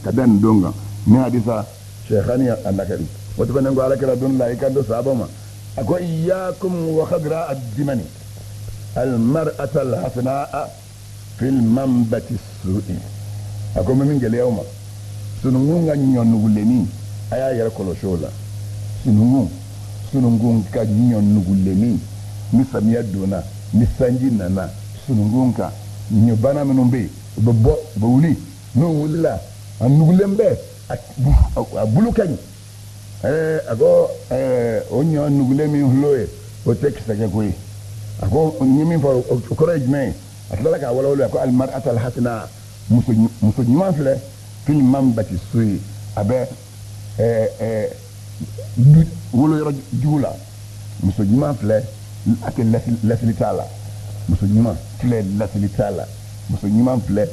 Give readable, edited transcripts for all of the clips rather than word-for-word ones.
Ka da nin don kan ni hadisa sheikhani a lakali o tɛmɛnen kɔ, Alakira don la i kan to sahaba ma, a ko: iyyakum wa khadra ad-dimani almar'ata alhasana'a fil manbati su'i. A ko n bɛ min gɛlɛya aw ma, sununkun ka ɲɔ nugulenni, a y'a yɛrɛ kɔlɔsi o la. Sununkun ka ɲɔ nugulenni, ni samiya donna, ni sanji nana, sununkun kan ɲɔbana minnu bɛ yen, u bɛ bɔ, u bɛ wuli. N'u wulila, a nugulen bɛ, a bulu ka ɲi. A ko o ɲɔ nugulen min filɛ o ye, o tɛ kisɛ kɛ ko ye. A ko n ye min fɔ, o kɔrɔ ye jumɛn ye? A tilala k'a walawala, a ko: almar'ata alhasana, muso ɲuman filɛ, fil manbati suyi, a bɛ woloyɔrɔ jugu la. Muso ɲuman filɛ, a tɛ lasili t'a la. Muso ɲuman filɛ, lasili t'a la. Muso ɲuman filɛ,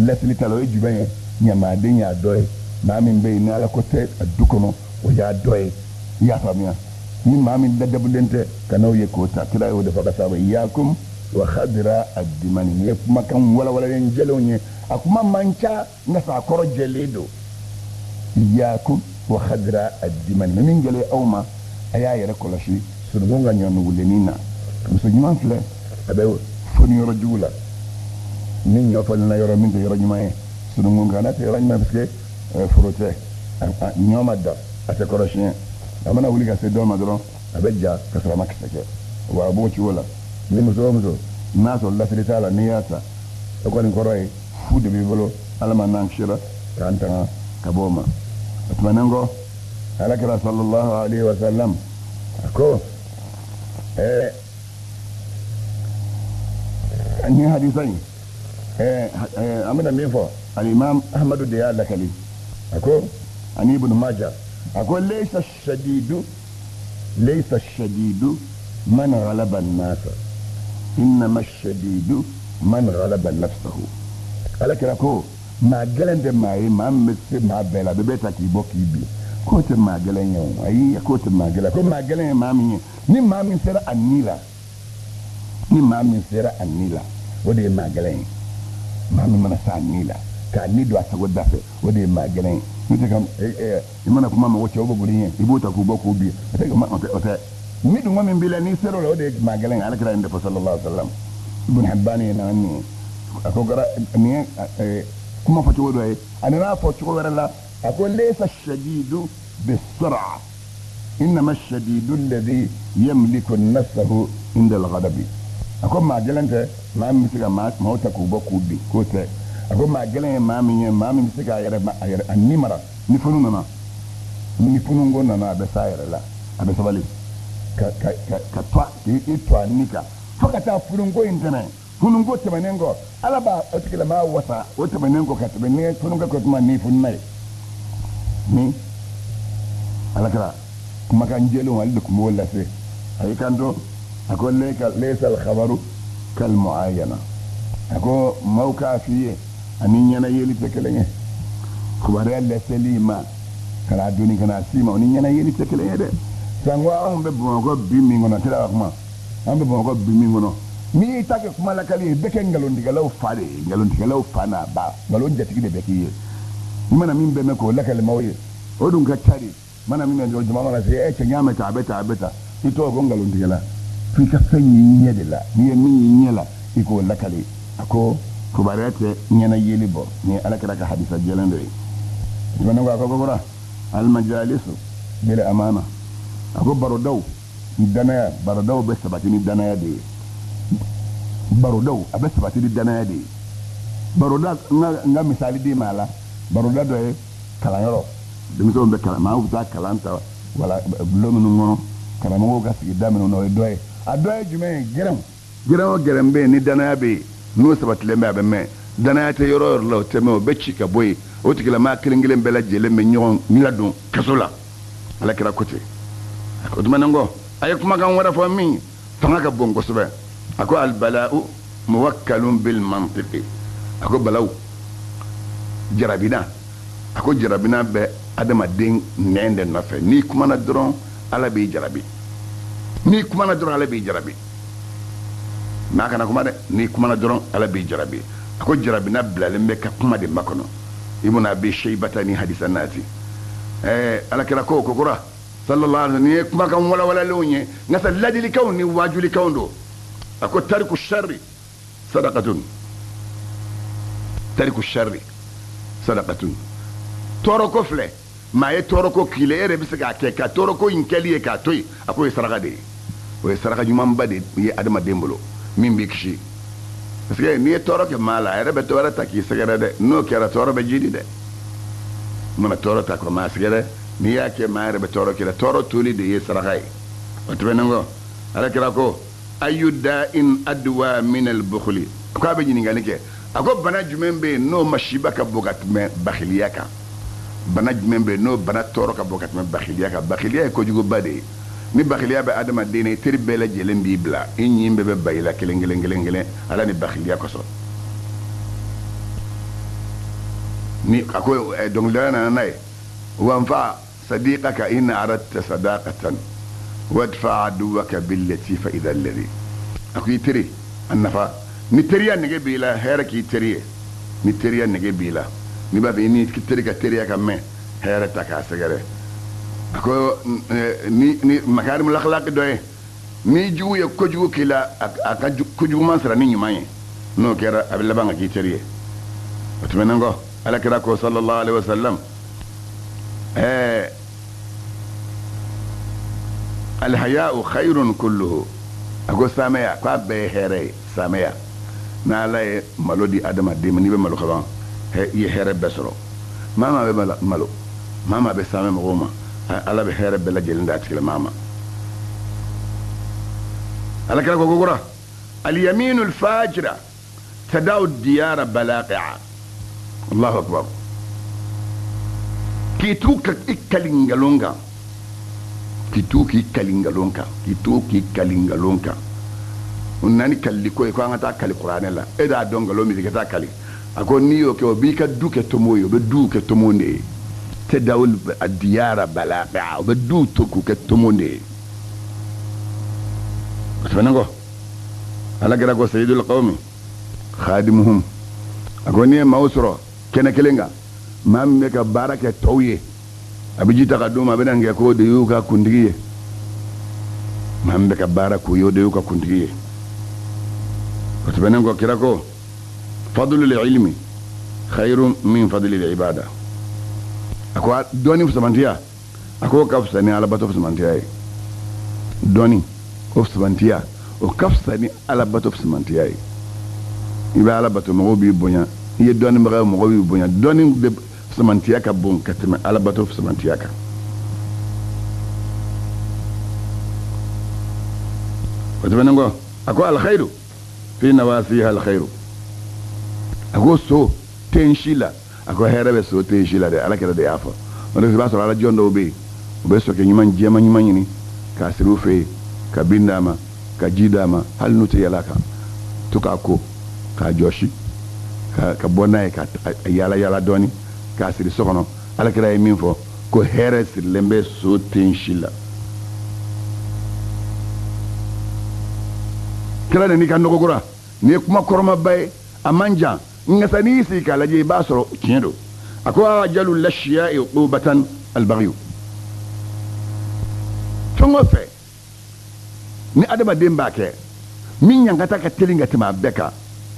lasili t'a la. O ye jumɛn ye? Ɲamaden y'a dɔ ye, maa min bɛ yen ni Ala ko tɛ a du kɔnɔ, o y'a dɔ ye. I y'a faamuya? Ni maa min ladabulen tɛ, ka n'aw ye k'o ta. Kira y'o de fɔ ka sababu: iyyakum wa khadra addimani. Nin ye kumakan walawalalen jɛlenw ye. A kuma man ca, nka sa a kɔrɔ jɛlen don. Iyyakum wa khadra addimani, mɛ min gɛlɛya aw ma, a y'a yɛrɛ kɔlɔsi sununkun ka ɲɔ nugulennin na. Muso ɲuman filɛ, a bɛ foni yɔrɔ jugu la. Ni ɲɔ falenna yɔrɔ min tɛ yɔrɔ ɲuman ye, sununkun kan n'a tɛ yɔrɔ ɲuman, parce que foro tɛ, ɲɔ ma da, a tɛ kɔrɔ siɲɛ. A mana wuli ka se dɔ ma dɔrɔn, a bɛ ja ka sɔrɔ a ma kisɛ kɛ. Wa a b'o cogo la. Ni muso o muso n'a sɔrɔ lasili t'a la, n'i y'a ta, o kɔni kɔrɔ ye fu de b'i bolo. Ala ma n'an kisira k'an tanga ka bɔ o ma. O tɛmɛnen kɔ, Alakira sallallahu alaihi wa sallam a ko nin hadisa in, an bɛna min fɔ, Alimam Ahmadu de y'a lakali, a ko ani Ibn Majah, a ko: laysa shadidu, laysa shadidu man ghalaba an-nasa, innama shadidu man ghalaba nafsahu. Alakira ko maa gɛlɛn tɛ maa ye maa min bɛ se maa bɛɛ la, a bɛ bɛɛ ta k'i bɔ k'i bin, k'o tɛ maa gɛlɛn ye. O ayi, k'o tɛ maa gɛlɛn. Ko maa gɛlɛn ye maa min ye, ni maa min sera a ni la, ni maa min sera a ni la, o de ye maa gɛlɛn ye. Maa min mana se a ni la, k'a ni don a sago da fɛ, o de ye maa gɛlɛn ye. N'o tɛ ka i mana kuma mɔgɔ cɛw bɛ boli ɲɛ, i b'o ta k'u bɔ k'u bin, o tɛ, o tɛ. Ni dungɔ min b'i la, n'i sera o la, o de ye maa gɛlɛn ye. Ala kira ye nin de fɔ sallallahu alaihi wa sallam. Ibn Hibban ye nana nin ye. A ko kɛra nin ye kuma fɔ cogo dɔ ye. A nana fɔ cogo wɛrɛ la, a ko: laysa shadidu bisura, innama shadidu alladhi yamliku nafsahu inda al-ghadabi. A ko maa gɛlɛn tɛ maa min bɛ se ka maaw ta k'u bɔ k'u bin, k'o tɛ. A ko maa gɛlɛn ye maa min ye, maa min bɛ se k'a yɛrɛ a yɛrɛ a ni mara ni funu nana, ni fununko nana, a bɛ s'a yɛrɛ la, a bɛ sabali ka to k'i to a ni kan fo ka taa fununko in tɛmɛ. Fununko tɛmɛnen kɔ, Ala b'a o tigilamaa wasa o tɛmɛnen kɔ ka tɛmɛ ni fununko kɛ tuma ni fununa ye. Ni Ala kɛra kumakan jɛlenw, ale de tun b'o lase. A y'i kanto, a ko: laysa al-khabaru kal muayyana. A ko maaw k'a f'i ye ani ɲɛna yeli tɛ kelen ye. Kibaruya laseli ma ka n'a doni ka n'a s'i ma, o ni ɲɛna yeli tɛ kelen ye dɛ. Sanko anw bɛ Bamakɔ bi min kɔnɔ, kira ka kuma, an bɛ Bamakɔ bi min kɔnɔ, n'i y'i ta kɛ kuma lakali ye, i bɛ kɛ nkalontigɛlaw fa de ye. Nkalontigɛlaw fa n'a ba, nkalon jatigi de bɛ k'i ye. I mana min bɛɛ mɛn k'o lakali maaw ye, o dun ka ca de. Mana min mɛn dɔrɔn, jama mana se, ɛ cɛ, n y'a mɛn tan, a bɛ tan, a bɛ tan, i tɔgɔ ko nkalontigɛla. F'i ka fɛn y'i ɲɛ de la. N'i ye min y'i ɲɛ la, i k'o lakali. A ko kibaruya tɛ ɲɛna yeli bɔ. Nin ye Ala kɛra ka hadisa jɛlen dɔ ye. Tɛmɛnen kɔ, a ko kokura: almajalisu bil amana. A ko barodaw ni danaya, barodaw bɛ sabati ni danaya de ye. Barodaw a bɛ sabati ni danaya de ye. Baroda, n ka misali d'i ma a la, baroda dɔ ye kalanyɔrɔ. Denmisɛnw bɛ kalan, maaw bɛ taa kalan ta wala bulon minnu kɔnɔ, karamɔgɔw ka sigida minnu na, o ye dɔ ye. A dɔ ye jumɛn ye? Gɛrɛnw. Gɛrɛn o gɛrɛn bɛ yen, ni danaya bɛ yen, n'o sabatilen bɛ, a bɛ mɛn. Danaya tɛ yɔrɔ o yɔrɔ la, o tɛ mɛn, o bɛ ci ka bɔ yen. O tigilamaa kelen kelen bɛɛ lajɛlen bɛ ɲɔgɔn ladon kaso la. Ala kɛra ko ten. O tɛmɛnen kɔ, a ye kumakan wɛrɛ fɔ min fanga ka bon kosɛbɛ. A ko: albala'u muwakkalun bil mantiqi. A ko balaw, jarabina, a ko jarabina bɛ adamaden nɛn de nɔfɛ. N'i kumana dɔrɔn, Ala b'i jarabi. N'i kumana dɔrɔn, Ala b'i jarabi. N'a kana kuma dɛ, n'i kumana dɔrɔn, Ala b'i jarabi. A ko jarabina bilalen bɛ ka kuma de makɔnɔ. Ibn Abi Shaybata ni hadisa nati ala kira ko ko kura sallallahu alaihi wasallam ni kumakan walawalalenw ye nka sa ladilikanw ni waajulikanw don. A ko tariku sharri sadaqatun, tariku sharri sadaqatun. Tɔɔrɔ ko filɛ, maa ye tɔɔrɔ ko k'i la, e yɛrɛ bɛ se k'a kɛ ka tɔɔrɔ ko in kɛli ye k'a to yen, a k'o ye saraka de ye. O ye saraka ɲumanba de ye adamaden bolo min b'i kisi. Parce que n'i ye tɔɔrɔ kɛ maa la, a yɛrɛ bɛ tɔɔrɔ ta k'i sɛgɛrɛ dɛ. N'o kɛra tɔɔrɔ bɛ jidi dɛ. I mana tɔɔrɔ ta ka maa sɛgɛrɛ, n'i y'a kɛ maa yɛrɛ bɛ tɔɔrɔ k'i la. Tɔɔrɔ toli de ye saraka ye. O tɛmɛnen kɔ, ala kira ko ayu da'in adwa min al-bukhli. A ko a bɛ ɲininkali kɛ, a ko bana jumɛn bɛ yen n'o masiba ka bon ka tɛmɛ bakhiliya kan? Bana jumɛn bɛ yen n'o bana tɔɔrɔ ka bon ka tɛmɛ bakhiliya kan? Bakhiliya ye kojuguba de ye. Ni bakhiliya bɛ adamaden na, i teri bɛɛ lajɛlen b'i bila, i ɲin bɛɛ bɛ ba i la kelen kelen kelen kelen, ala ni bakhiliya kosɔn. Ni a ko dɔnkilidala nana n'a ye, wanfa sadiqaka in aradta sadaqatan wadfa aduwaka billati fa idha alladhi. A ko i teri a nafa, ni teriya nege b'i la, hɛrɛ k'i teri ye. Ni teriya nege b'i la, n'i b'a fɛ i ni teri ka teriya ka mɛn, hɛrɛ ta k'a sɛgɛrɛ. A ko ni makarimul akhlaq dɔ ye, ni jugu ye kojugu k'i la, a ka kojuguman sara ni ɲuman ye, n'o kɛra a bɛ laban ka k'i teri ye. O tɛmɛnen kɔ, ala kira ko sallallahu alaihi wasallam, alhaya'u khayrun kulluhu. A ko saamɛya, k'a bɛɛ ye hɛrɛ ye. Saamɛya, n'ala ye malo di adamaden ma, n'i bɛ malo kaban, i ye hɛrɛ bɛɛ sɔrɔ. Maa maa bɛ malo, maa maa bɛ saamɛ mɔgɔw ma, ala bɛ hɛrɛ bɛɛ lajɛlen d'a tigilamaa ma. Ala kira ko ko kura, alyaminu alfajira tada'u diyara balaqi'a. Allahu akbar. K'i tugu ka i kali nkalon kan, k'i tugu k'i kali nkalon kan, k'i tugu k'i kali nkalon kan. O nani kalili ko ye ko an ka taa kali kuranɛ la, e d'a dɔn nkalon min ka taa kali. A ko n'i y'o kɛ, o b'i ka du kɛ tomo ye, o bɛ duw kɛ tomo de ye. Tadawul diyara balaqi'a, o bɛ duw to k'u kɛ tomo de ye. O tɛmɛnen kɔ, ala kira ko sayyidul qawmi khadimuhum. A ko n'i ye maaw sɔrɔ kɛnɛ kelen kan, maa min bɛ ka baara kɛ tɔw ye, a bɛ ji ta ka d'u ma, a bɛ na kɛ k'o de y'u ka kuntigi ye. Maa min bɛ ka baara k'u ye, o de y'u ka kuntigi ye. O tɛmɛnen kɔ, kira ko fadlul ilmi khayrun min fadlil ibada. A ko dɔnni fisamantiya, a ko ka fisa ni alabato fisamantiya ye. Dɔnni o fisamantiya, o ka fisa ni alabato fisamantiya ye. I bɛ ala bato, mɔgɔw b'i bonya. I ye dɔnnibaga ye, mɔgɔw b'i bonya. Dɔnni de fisamantiya ka bon ka tɛmɛ alabato fisamantiya kan. O tɛmɛnen kɔ, a ko alkhairu fi nawasiha alkhairu. A ko so tensi la, a ko hɛrɛ bɛ so tensi la dɛ. Ala kɛra de y'a fɔ. O de i b'a sɔrɔ ala jɔn dɔw bɛ yen, u bɛ sokɛ ɲuman jɛman ɲuman ɲini k'a siri u fɛ yen, ka bin d'a ma, ka ji d'a ma, hali n'u tɛ yɛlɛ a kan, to k'a ko, k'a jɔsi, ka bɔ n'a ye, ka yaala yaala dɔɔni, k'a siri so kɔnɔ. Ala kira ye min fɔ, ko hɛrɛ sirilen bɛ so tensi la. Kira nana i ka nɔgɔ kura, nin ye kuma kɔrɔmaba ye, a man jan, nka sa n'i y'i sigi k'a lajɛ, i b'a sɔrɔ tiɲɛ don. A ko ajalu lashiya'i uqubatan albaghyu. Fɛn o fɛn ni adamaden b'a kɛ, min ɲangata ka teli ka tɛmɛ a bɛɛ kan,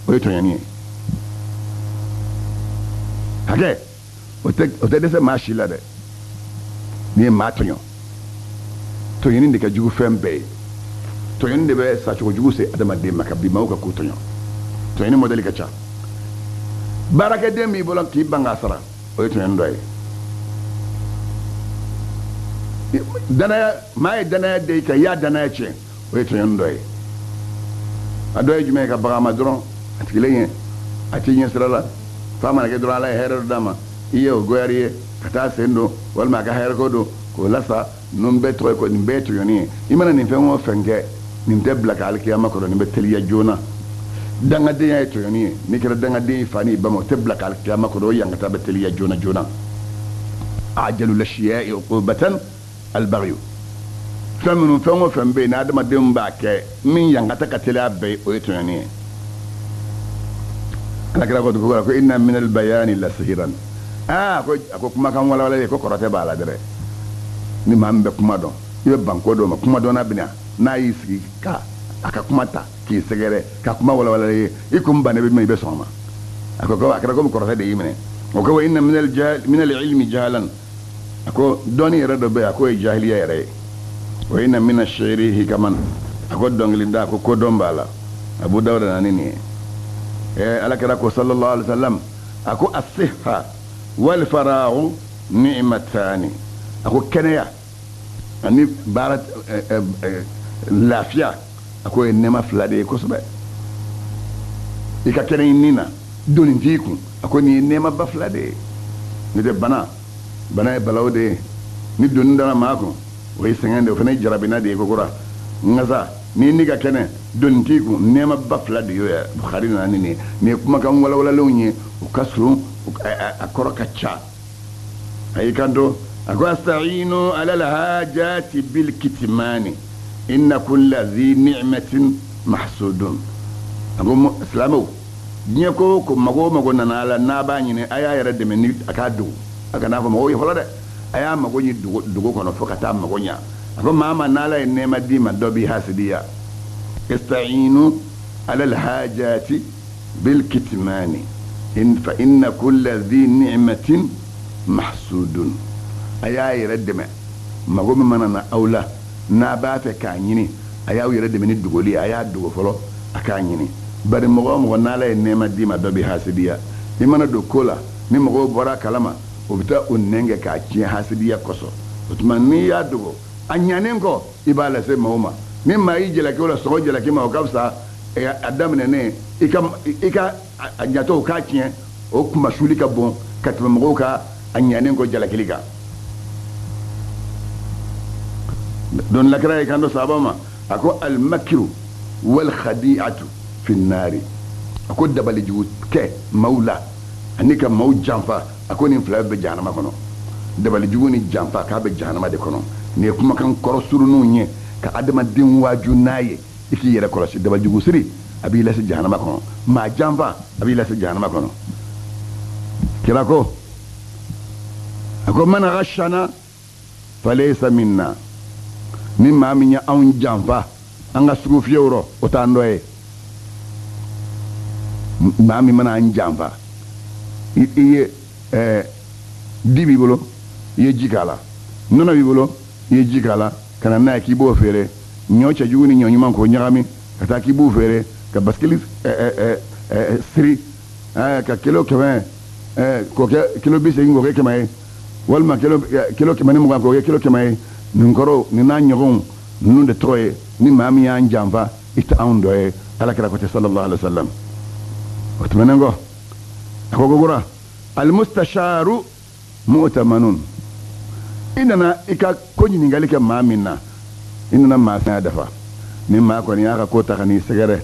o ye tɔɲɔni ye. Hakɛ o tɛ dɛsɛ maa si la dɛ. N'i ye maa tɔɲɔ, tɔɲɔni de ka jugu fɛn bɛɛ ye. Tɔɲɔni de bɛ sacogo jugu se adamaden ma ka bin maaw ka k'u tɔɲɔ. Tɔɲɔni mɔdɛli ka ca. Baarakɛden b'i bolo k'i ban k'a sara, o ye tɔɲɔni dɔ ye. Danaya, maa ye danaya da i kan, i y'a danaya tiɲɛ, o ye tɔɲɔni dɔ ye. A dɔ ye jumɛn ye? Ka baga a ma dɔrɔn, a tigilen ye, a t'i ɲɛ sira la, f'a mana kɛ dɔrɔn ala ye hɛrɛ dɔ d'a ma, i ye o goyar'i ye, ka taa sen don, walima a ka hɛrɛ ko don k'o lasa. Ninnu bɛɛ tɔgɔ ye ko nin bɛɛ ye tɔɲɔni ye. I mana nin fɛn o fɛn kɛ, nin tɛ bila ka alikiyama kɔnɔ, nin bɛ teliya joona. Dangadenya ye tɔɲɔni ye. N'i kɛra dangaden ye fa n'i ba ma, o tɛ bila ka alikiyama kɔnɔ, o yankata bɛ teliya joona joona. Ajalu lashiya'i uqubatan albaghyu. Fɛn minnu, fɛn o fɛn bɛ yen n'adamadenw b'a kɛ, min yankata ka teli a bɛɛ ye, o ye tɔɲɔni ye. Ala kira ko ko inna minal bayani la sihiran. Aa, a ko kumakan walawalalen ko kɔrɔtɛ b'a la dɛrɛ. Ni maa min bɛ kuma dɔn, i bɛ ban ko dɔ ma, kuma dɔnna bɛ na n'a y'i sigi ka a ka kuma ta k'i sɛgɛrɛ ka kuma walawalalen ye, i kun bannen bɛ min i bɛ sɔn a ma. A ko a kɛra komi kɔrɔtɛ de y'i minɛ. O ko wa inna minal ilmi jahalan, a ko dɔnni yɛrɛ dɔ bɛ yen, a k'o ye jahiliya yɛrɛ ye. Wa inna mina shi'ri hikaman, a ko dɔnkilida, a ko kodɔn b'a la. Abu Dawuda nana ni nin ye. Ala kira ko sallallahu alaihi wasallam, a ko as-sihha wal faraghu ni'matani, a ko kɛnɛya ani baara lafiya, a ko ye nɛɛma fila de ye kosɛbɛ. I ka kɛnɛ i ni na, doni t'i kun, a ko nin ye nɛɛmaba fila de ye. N'o tɛ bana ye balawu de ye. Ni doni dara maa kun, o ye sɛgɛn de ye, o fana ye jarabina de ye kokura. Nka sa n'i ni ka kɛnɛ, doni t'i kun, nɛɛmaba fila de y'o ye. Bukhari nana ni nin ye. Nin ye kumakan walawalalenw ye, u ka surun, a kɔrɔ ka ca. A y'i kanto, a ko asta'inu ala alhajati bil kitmani inna kulla zi ni'matin mahsudun. A ko silamɛw, diɲɛ ko o ko, mago o mago nana a la, n'a b'a ɲini, a y'a yɛrɛ dɛmɛ ni a k'a dogo. A kana fɔ mɔgɔw ye fɔlɔ dɛ, a y'a mago ɲini dogo kɔnɔ fo ka taa mago ɲa. A ko maa ma n'ala ye nɛɛma d'i ma, dɔ b'i hasidiya. Ista'inu ala alhajati bil kitmani fa inna kulla zi ni'matin mahsudun. A y'a yɛrɛ dɛmɛ, mago min mana na aw la n'a b'a fɛ k'a ɲini, a y'aw yɛrɛ dɛmɛ ni dogoli ye, a y'a dogo fɔlɔ a k'a ɲini. Bari mɔgɔ o mɔgɔ n'ala ye nɛɛma d'i ma, dɔ b'i hasidiya. I mana don ko la, ni mɔgɔw bɔra a kalama, o bɛ taa o nɛn kɛ k'a tiɲɛ hasidiya kosɔn. O tuma n'i y'a dogo, a ɲanen kɔ, i b'a lase maaw ma. Ni maa y'i jalaki o la, sɔgɔ jalaki ma, o ka fisa a daminɛnen i ka a ɲatɔ o k'a tiɲɛ, o kunmasuli ka bon ka tɛmɛ mɔgɔw ka a ɲanen kɔ jalakili kan. Don lakira ye kan dɔ sahaba ma, a ko almakiru wal khadi'atu fi nari, a ko dabalijugu kɛ maaw la ani ka maaw janfa, a ko nin fila bɛ jahanama kɔnɔ. Dabalijugu ni janfa k'a bɛ jahanama de kɔnɔ. Nin ye kumakan kɔrɔ suruninw ye ka adamaden waaju n'a ye, i k'i yɛrɛ kɔlɔsi. Dabalijugu siri a b'i lase jahanama kɔnɔ, maa janfa a b'i lase jahanama kɔnɔ. Kira ko, a ko man ghashana falaysa minna, ni maa min ye anw janfa an ka sugu fiyɛw rɔ, o t'an dɔ ye. Maa min mana an janfa, i ye di b'i bolo, i ye ji k'a la, nɔnɔ b'i bolo, i ye ji k'a la, ka na n'a ye k'i b'o feere, ɲɔ cɛjugu ni ɲɔ ɲuman k'o ɲagami ka taa k'i b'o feere, ka basikili siri, ka kilo 100 k'o kɛ kilo 80 k'o kɛ 100 ye, walima kilo 120 k'o kɛ kilo 100 ye. Nin kɔrɔ nin n'a ɲɔgɔnw ninnu de tɔgɔ ye ni maa min y'an janfa, i tɛ anw dɔ ye. Ala kira ko ten sallallahu alaihi wa sallam. O tɛmɛnen kɔ, a ko kokura almustasharu mu'tamanun, i nana i ka ko ɲininkali kɛ maa min na, i nana maa fɛn dafa. Ni maa kɔni y'a ka ko ta ka n'i sɛgɛrɛ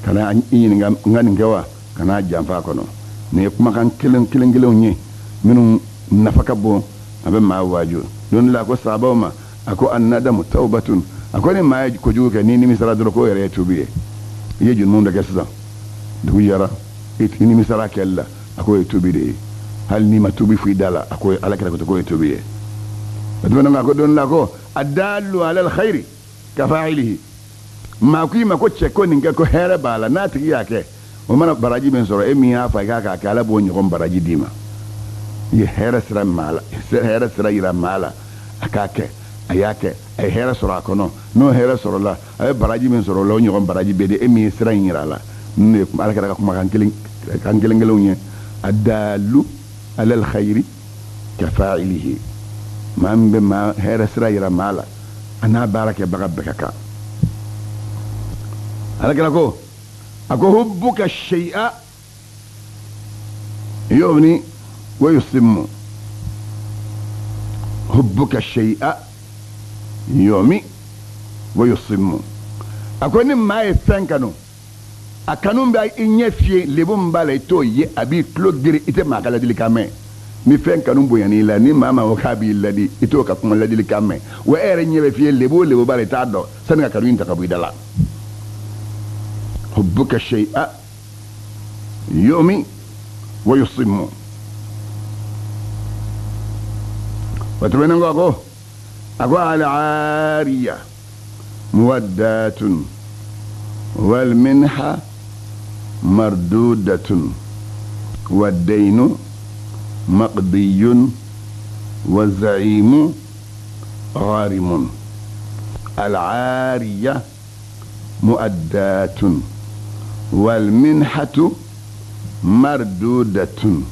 ka na i ɲininka n ka nin kɛ wa, ka n'a janfa a kɔnɔ. Nin ye kumakan kelen kelen kelenw ye minnu nafa ka bon, a bɛ maa waaju. Don dɔ la a ko sahabaw ma, a ko annadamu tawbatun, a ko ni maa ye kojugu kɛ n'i nimisara dɔrɔn k'o yɛrɛ ye tuubi ye. I ye jurumu dɔ kɛ sisan, dugu jɛra, i nimisara kɛli la, a k'o ye tuubi de ye. Hali n'i ma tuubi fo i da la, a ko ala kira ko ten k'o ye tuubi ye. O tɛmɛnen kɔ, a ko don dɔ la ko addallu ala alkhairi ka fa'ilihi, maa ko i ma ko cɛ ko nin kɛ ko hɛrɛ b'a la, n'a tigi y'a kɛ o mana baraji min sɔrɔ, e min y'a fa i k'a kɛ, ala b'o ɲɔgɔn baraji d'i ma. I ye hɛrɛ sira maa la, hɛrɛ sira yira maa la, a k'a kɛ, a y'a kɛ, a ye hɛrɛ sɔrɔ a kɔnɔ, n'o hɛrɛ sɔrɔla, a ye baraji min sɔrɔ o la, o ɲɔgɔn baraji bɛ di e min ye sira in yira a la. Ninnu ye ala kira ka kumakan kelen kan kelen kelenw ye. Addalu ala alkhairi ka fa'ilihi, maa min bɛ maa hɛrɛ sira yira maa la, a n'a baara kɛbaga bɛɛ ka kan. Ala kira ko, a ko hubbuka shay'a yughni wa yusimmu, hubbuka shay'a yughni wa yusimmu. A ko ni maa ye fɛn kanu, a kanu bɛ i ɲɛ fiyɛ, lebu min b'a la i t'o ye, a b'i tulo geren, i tɛ maa ka ladilikan mɛn. Ni fɛn kanu bonyana i la, ni maa maa ko k'a b'i ladi, i t'o ka kuma ladilikan mɛn. Wa e yɛrɛ ɲɛ bɛ fiyɛ, lebu o lebu b'a la i t'a dɔn, sani ka kanu in ta ka bɔ i da la. Hubbuka shay'a yughni wa yusimmu. O tɛmɛnen kɔ, a ko al-ariya muwaddatun wal minha mardudatun waddaynu maqdiyun wa za'imu gharimun. Al-ariya muaddatun wal minhatu mardudatun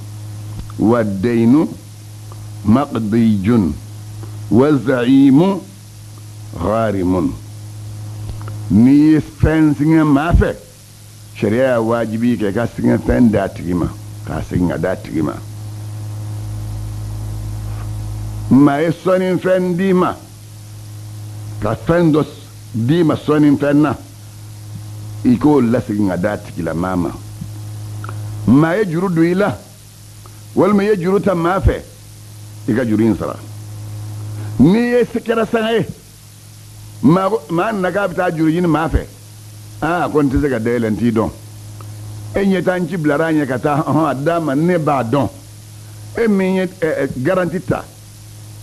waddaynu maqdiyun wa za'imu gharimun. N'i ye fɛn singɛ maa fɛ, sariya y'a wajibi kɛ ka singɛ fɛn d'a tigi ma, k'a segin ka d'a tigi ma. Maa ye sɔnni fɛn d'i ma, ka fɛn dɔ d'i ma sɔnni fɛn na, i k'o lasegin ka d'a tigilamaa ma. Maa ye juru don i la, walima i ye juru ta maa fɛ, i ka juru in sara. N'i ye kɛra sanga ye, maa nana k'a bɛ taa juru ɲini maa fɛ, aa, ko n tɛ se ka dayɛlɛ, n t'i dɔn. E ɲɛ taa n ci bilara a ɲɛ ka taa hɔn a d'a ma, ne b'a dɔn. E min ye garantie ta,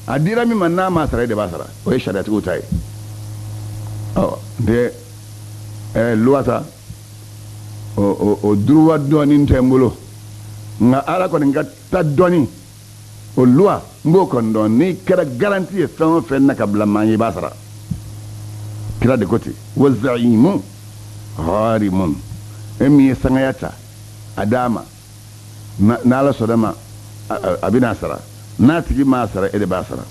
a dira min ma, n'a ma sara, e de b'a sara. O ye sariyatigiw ta ye. Ɔ n tɛ loi ta, o droit dɔɔnin tɛ n bolo, nka Ala kɔni ka ta dɔɔnin, o loi n b'o kɔni dɔn. N'i kɛra garantie ye fɛn o fɛn na ka bila maa ye, i b'a sara. Kira de ko ten: wa za'imu gharimun. E min ye sangaya ta a d'a ma, n'Ala sɔnna ma, a bɛna sara. N'a tigi m'a sara, e de b'a sara.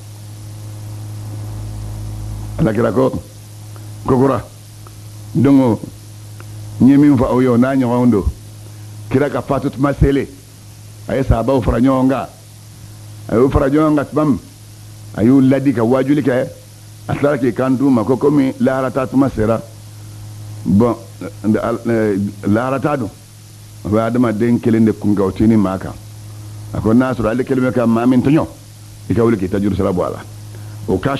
Alakira ko kokura. Donc n ye min fɔ aw ye, o n'a ɲɔgɔn don. Kira ka fatu tuma selen, a ye sahabaw fara ɲɔgɔn kan. A y'u fara ɲɔgɔn kan tuma min, a y'u ladi ka wajuli kɛ. A tilara k'i kan d'u ma ko komi laharata tuma sera, bɔn, laharata dun, o bɛ adamaden kelen de kun kan, o t'i ni maa kan. A ko n'a sɔrɔ ale kelen bɛ ka maa min tɔɲɔ, i ka wuli k'i ta juru sira bɔ a la. O ka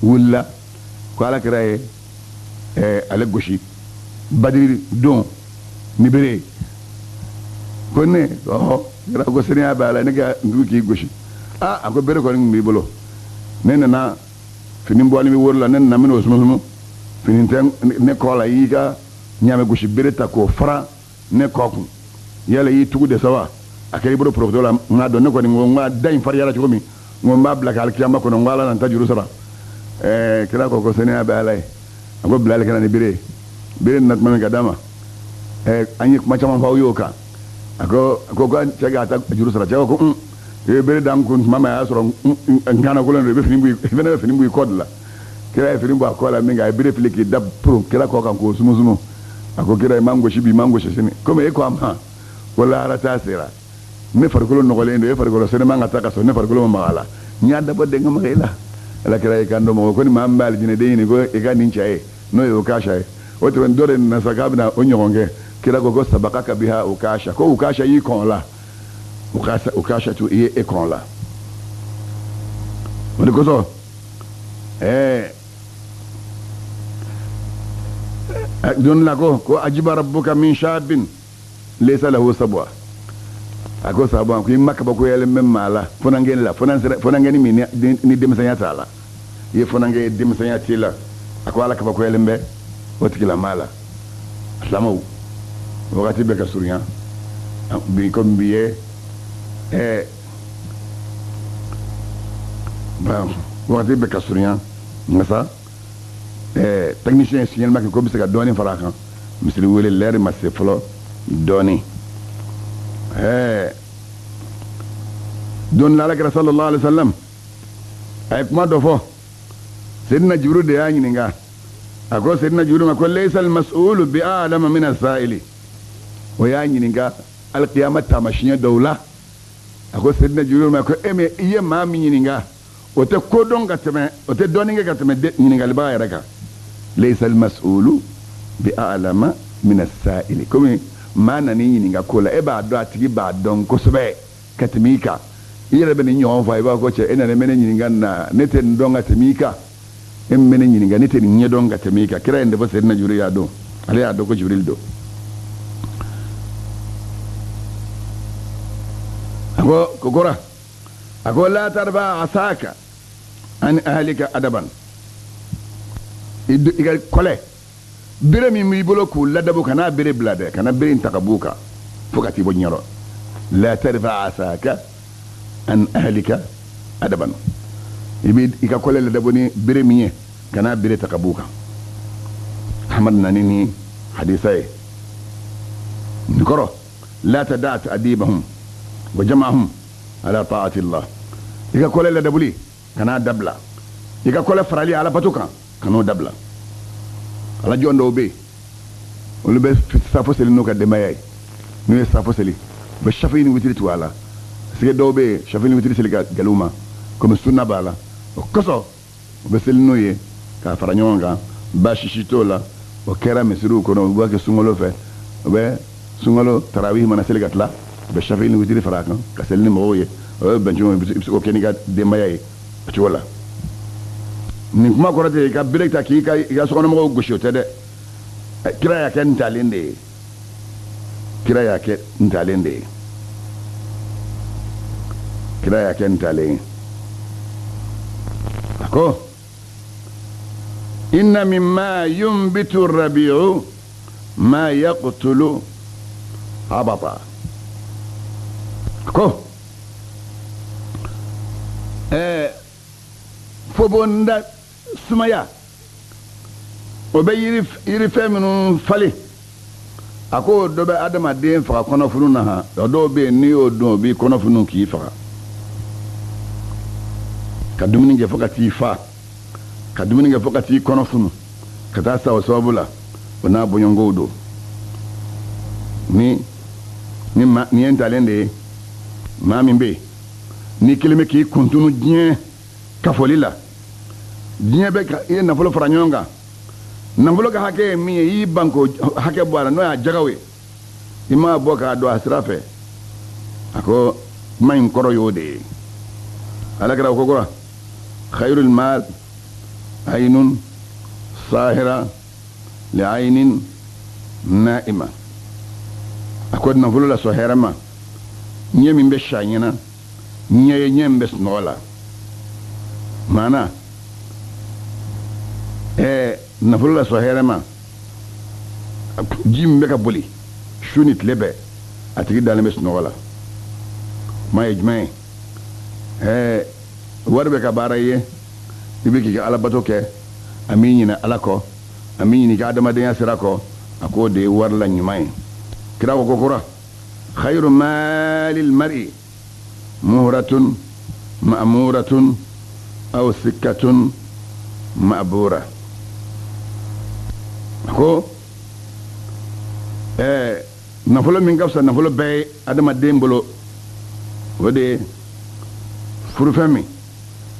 wulila ko Ala kira ye ale gosi Badiri don ni bere. Ko ne ɔhɔ, kira ko seniya b'a la, ne ka ndugu k'i gosi. Aa, a ko bere kɔni tun b'i bolo, ne nana fini bɔlen bɛ woro la, ne nana minɛ o sumusumu, fini tɛ ne kɔ la, i y'i ka ɲaamɛ gosi bere ta k'o fara ne kɔ kun. Yala i y'i tugu de sa wa? A kɛra i bolo porokoto la. N k'a dɔn, ne kɔni ko n ka da in fariyara cogo min, n ko n b'a bila ka alikiyama kɔnɔ, n ko Ala na n ta juru sara. Kira ko ko seniya bɛ Ala ye. A ko bila ale ka na ni bere ye. Bere nana tuma min ka d'a ma, an ye kuma caman fɔ aw y'o kan. A ko cɛ k'a ta juru sara. Cɛ ko ko un, i ye bere da n kun tuma min, a y'a sɔrɔ n kannakolen don, i bɛ fini bɔ i fana bɛ fini bɔ i kɔ de la. Kira ye fini bɔ a kɔ la min kɛ, a ye bere fili k'i da poron kira kɔ kan k'o sumusumu. A ko kira, i m'an gosi bi, i m'an gosi sini, komi e ko a ma ko lahara ta sera, ne farikolo nɔgɔlen don, e farikolo sɛnɛman ka taa ka sɔrɔ ne farikolo ma maga a la, n y'a dabɔ den ka maga i la. Ala kira y'i kan dɔ mɔgɔ ko ni maa min bɛ alijinɛden ɲini, ko i ka nin cɛ ye, n'o ye Ukasha ye. O tɛmɛn dɔ de nana sa k'a bɛna o ɲɔgɔn kɛ. Kira ko ko sabakaka biha Ukasha, ko Ukasha y'i kɔn o la. Ukasha tu i ye e kɔn o la. O de kosɔn don la ko ajiba rabbuka min shabin laysa lahu sabwa. A ko sabu ko i ma kabakoyalen bɛ maa la funankɛni la, funankɛni min ni denmisɛnya t'a la, i ye funankɛ ye, denmisɛnya t'i la. A ko Ala kabakoyalen bɛ o tigilamaa la. Silamɛw, wagati bɛ ka surunya bi, komi bi ye wagati bɛ ka surunya, nka sa technicien ye signalement kɛ ko bɛ se ka dɔɔnin fara a kan. Misiri wele lɛri ma se fɔlɔ dɔɔnin. Don la, Alakira sallallahu alaihi wasallam a ye kuma dɔ fɔ. Seydina Jibril de y'a ɲininka. A ko Seydina Jibril ma ko laysa al-mas'ulu bi a'lama min as-sa'ili. O y'a ɲininka alikiyama taamasiyɛn dɔw la. A ko Seydina Jibril ma ko e min i ye maa min ɲininka, o tɛ ko dɔn ka tɛmɛ, o tɛ dɔɔnin kɛ ka tɛmɛ ɲininkalibaga yɛrɛ kan. Laysa al-mas'ulu bi a'lama min as-sa'ili. Komi maa nan'i ɲininka ko la, e b'a dɔn a tigi b'a dɔn kosɛbɛ ka tɛmɛ i kan. I yɛrɛ bɛ nin ɲɔgɔn fɔ, i b'a fɔ ko cɛ, e nana bɛ ne ɲininka nin na, ne tɛ nin dɔn ka tɛmɛ i kan. E min bɛ ne ɲininka, ne tɛ nin ɲɛdɔn ka tɛmɛ i kan. Kira ye nin de fɔ. Seydina Jibril y'a dɔn, ale y'a dɔn ko Jibril don. A ko kokora A ko la tarfa asaka an ahlika adaban, i ka kɔlɛ bere min b'i bolo k'u ladabu, kana bere bila dɛ, kana bere in ta ka b'u kan fo ka t'i bɔ diɲɛ rɔ. La tarfa asaka an ahlika adaban, i bɛ i ka kɔlɛ ladabu ni bere min ye, kana bere ta ka b'u kan. Ahmad nani ni hadisa ye nin kɔrɔ: la tada ta'dibahum wa jama'ahum ala ta'ati Allah. I ka kɔlɛ ladabuli, kana dabila. I ka kɔlɛ farali ala bato kan, kan'o dabila. Ala jɔn dɔw bɛ yen, olu bɛ safo seli n'u ka denbaya ye. N'u ye safo seli, u bɛ safi ni witiri tugu a la, parce que dɔw bɛ yen, safi ni witiri seli ka gɛlɛn u ma, komi sunna b'a la. O kosɔn u bɛ seli n'u ye k'a fara ɲɔgɔn kan, baasi si t'o la. O kɛra misiriw kɔnɔ, u b'a kɛ sunkalo fɛ. U bɛ sunkalo tarawih mana seli ka tila, u bɛ safi ni witiri fara a kan ka seli ni mɔgɔw ye. O ye bɛn cogo min, i bɛ se k'o kɛ n'i ka denbaya ye o cogo la. Nin kuma kɔrɔ tɛ i ka bere ta k'i ka i ka sokɔnɔmɔgɔw gosi, o tɛ dɛ. Kira y'a kɛ ntalen de ye, kira y'a kɛ ntalen de ye, kira y'a kɛ ntalen ye. A ko inna mimma yunbitu rabi'u ma yaqtulu habata. A ko fobonda sumaya, o bɛ yirifɛn minnu falen, a ko dɔ bɛ adamaden faga kɔnɔfunu na. Han, o dɔw bɛ yen, n'i y'o dun, o b'i kɔnɔfunu k'i faga. Ka dumuni kɛ fo ka t'i fa, ka dumuni kɛ fo ka t'i kɔnɔ funu ka taa sa o sababu la, o n'a bɔɲɔgɔnkow don. Ni ma nin ye ntalen de ye. Maa min bɛ yen n'i kelen bɛ k'i kuntunu diɲɛ kafoli la, diɲɛ bɛ ka i ye nafolo fara ɲɔgɔn kan, nafolo ka hakɛ ye min ye, i y'i ban k'o hakɛ bɔ a la, n'o y'a jagaw ye, i m'a bɔ k'a don a sira fɛ. A ko kuma in kɔrɔ y'o de ye. Ala kɛra ko kura: khayrul mal aynun sahira li aynin naima. A ko nafolo la sɔn hɛrɛ ma, ɲɛ min bɛ sa ɲɛna, ɲɛ ye ɲɛ min bɛ sunɔgɔ la. Maana nafolo la sɔn hɛrɛ ma, ji min bɛ ka boli su ni tile bɛɛ, a tigi dalen bɛ sunɔgɔ la. Kuma ye jumɛn ye? Wari bɛ ka baara ye, i bɛ k'i ka alabato kɛ, a m'i ɲinɛ Ala kɔ, a m'i ɲinɛ i ka adamadenya sira kɔ. A k'o de ye wari la ɲuman ye. Kira ko kura: khayru malil mar'i muhratun ma'muratun aw sikkatun ma'bura. A ko nafolo min ka fisa nafolo bɛɛ ye adamaden bolo, o de ye furufɛn min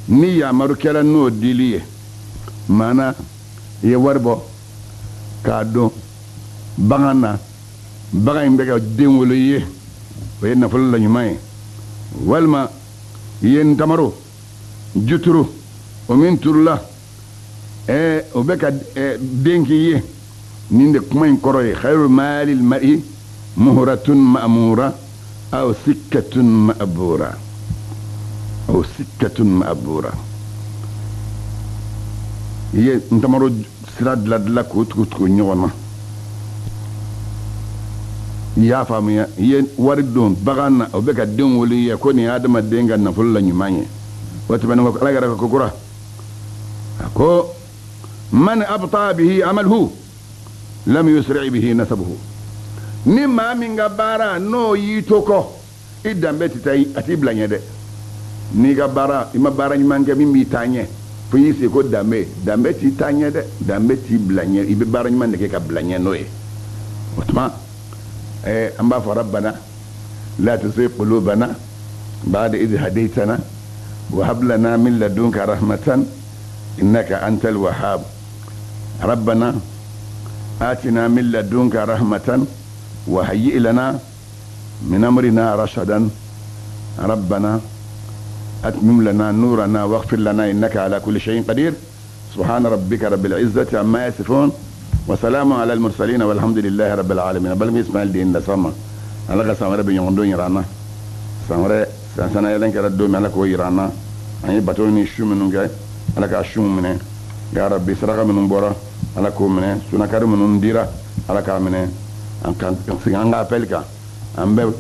ni yamaru kɛra n'o dili ye. Maana i ye wari bɔ k'a don bagan na, bagan in bɛ ka den wolo i ye, o ye nafolo la ɲuman ye. Walima i ye ntamaro juturu, o min turula, o bɛ ka den k'i ye. Nin de kuma in kɔrɔ ye: khayru malil mar'i muhratun ma'mura aw sikkatun ma'bura, aw sikkatun ma'bura. I ye ntamaro sira dilan dilan k'o tugu tugu ɲɔgɔn na, i y'a faamuya, i ye wari don bagan na, o bɛ ka den wolo i ye, ko nin ye adamaden ka nafolo la ɲuman ye. O tɛmɛnen kɔ, Ala yɛrɛ ko kura, a ko man abta bihi amaluhu lam yusri bihi nasabuhu. Ni maa min ka baara n'o y'i to kɔ, i danbe tɛ taa, a t'i bila ɲɛ dɛ. N'i ka baara, i ma baara ɲuman kɛ min b'i taa ɲɛ, fo y'i sigi ko danbe, danbe t'i taa ɲɛ dɛ, danbe t'i bila ɲɛ. I bɛ baara ɲuman de kɛ ka bila ɲɛ n'o ye. O tuma an b'a fɔ: rabbana la tuzigh qulubana ba'da idh hadaytana wa hab lana min ladunka rahmatan innaka antal wahhab. Rabbana atina min ladunka rahmatan wa hayyi lana min amrina rashadan. Rabbana أتمم لنا نورنا واغفر لنا إنك على كل شيء قدير. سبحان ربك رب العزة عما يصفون وسلام على المرسلين والحمد لله رب العالمين. Balima Ismaël den da sama, Ala ka san wɛrɛ bɛ ɲɔgɔn don yira an na, san wɛrɛ. San sannayɛlɛn kɛra don min, Ala k'o yira an na. An ye bato ni sun minnu kɛ, Ala k'a sunw minɛ. Ya Rabbi, saraka minnu bɔra, Ala k'o minɛ. Sunakari minnu dira, Ala k'a minɛ. An ka segin an ka appel kan. An bɛ